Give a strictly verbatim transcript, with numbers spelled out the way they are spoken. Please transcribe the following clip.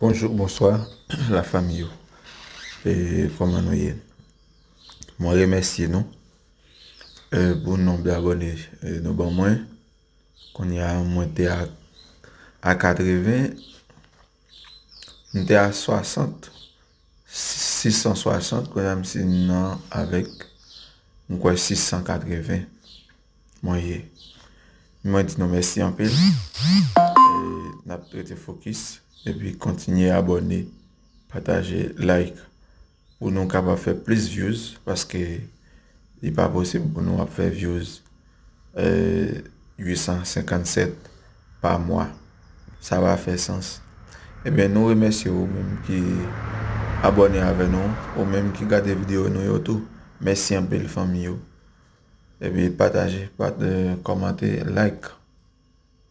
Bonjou, bonswa, lafanmi yo. E kòman nou ye? Mwen remèsye nou, e, pou nonb abòne, e, nou ban mwen. Kounye a, mwen te a, a katreven, m te a swasant, sis san swasant, kounye a m si nan avèk, m kwè, sis san katreven mwen ye. Mwen di nou mèsi anpil. E n ap rete fokis epi kontinye abòne, pataje, like, pou nou kapab fè plis views, paske li pa posib pou nou ap fè views, e, uit san senkannsèt pa mwa. Sa pa fè sans. Ebyen, nou remèsye ou menm ki abòne avè nou, ou menm ki gade videyo nou yo tou. Mèsi anpil, fanmi yo. Epi pataje, pat-, e, kòmante, like.